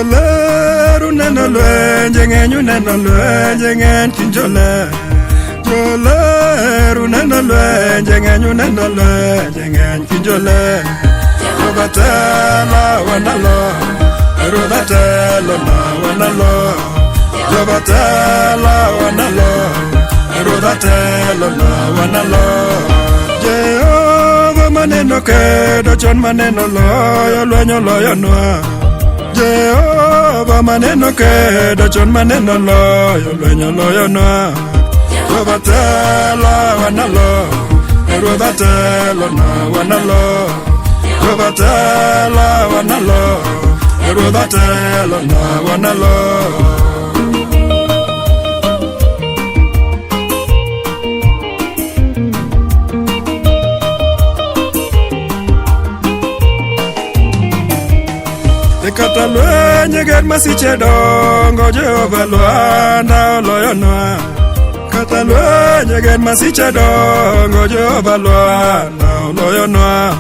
Joler uneno lwenje ng'eny uneno lwenje ng'eny chuny joler. Joler uneno lwenje ng'eny uneno lwenje ng'eny chuny joler. Jehova telo wanalo, Ruodha telo na wanalo. Jehova telo wanalo, Ruodha telo na wanalo. Jehova maneno kedo chon maneno loyo lweny oloyonwa. Jehova maneno kedo chon maneno loyo lweny oloyonwa. Jehova telo wanalo, Ruodha telo na wanalo. Jehova telo wanalo, Ruodha telo na wanalo. E kata lweny ger masiche dongo Jehova lwanda oloyonwa. Kata lweny ger masiche dongo Jehova lwanda oloyonwa.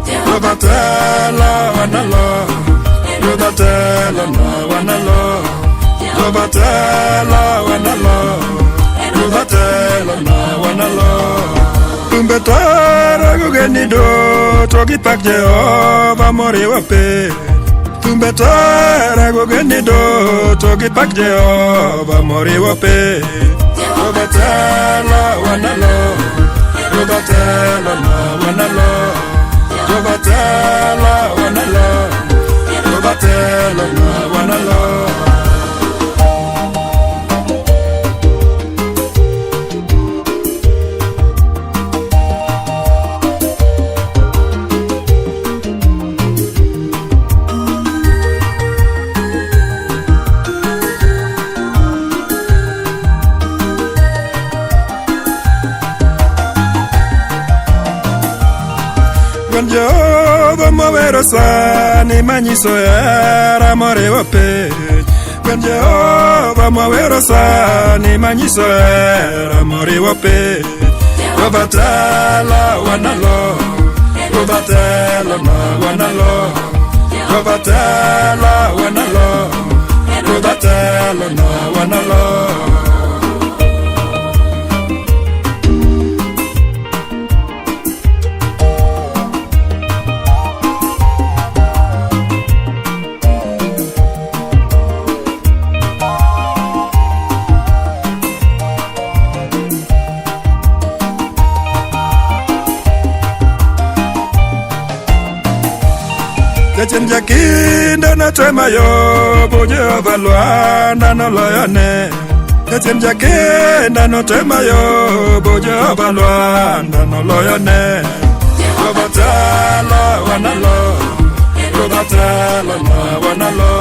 Jehova telo wanalo, Ruodha telo na wanalo. Jehova telo wanalo, Ruodha telo na wanalo. Thumbe tara gogeni duto gipak Jehova moriwo piny. Thumbe tara gogeni duto gipak Jehova moriwo piny. Jehova telo wanalo, Ruodha telo na wanalo. Jehova telo wanalo, Ruodha telo na wanalo. Wan Jehova mawero sani manyiso hera moriwo piny. Wan Jehova mawero sani manyiso hera moriwo piny. Jehova telo wanalo, Jehova telo na wanalo. Jehova telo wanalo, Jehova telo na wanalo. Jachien jakinde notemo Ayubu, Jehova lwanda noloyone. Jachien jakinde notemo Ayubu, Jehova lwanda noloyone. Jehova telo wanalo, Ruodha telo na wanalo.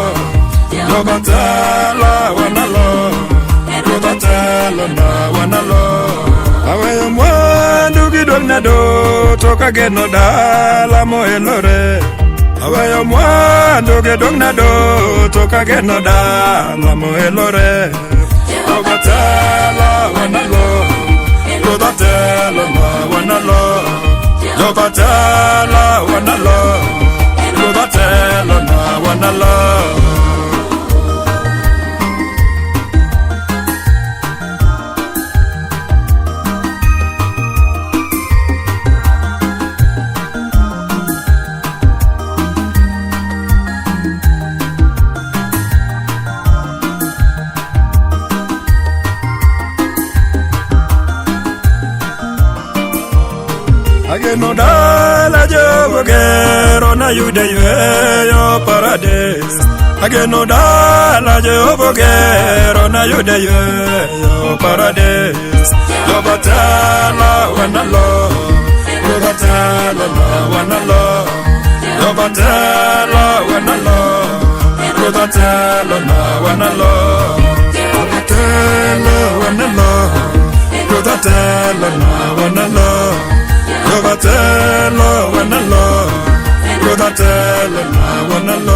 Jehova telo wanalo, Ruodha telo na wanalo. Aweyo mwandu gi duong'na duto kageno dala moelore. Aweyo mwandu gi duong'na duto kageno dala moelore. Jehova telo wanalo, Ruodha telo na wanalo. Jehova telo wanalo, Ruodha telo na wanalo. Ageno dala Jehova gero nayude yweyo paradis. Ageno dala Jehova gero nayude yweyo paradis. Jehova telo wanalo, Jehova telo na wanalo. Jehova telo wanalo, Jehova telo na wanalo. Jehova telo wanalo, Jehova telo na wanalo. Jehova telo wanalo, Jehova telo na wanalo.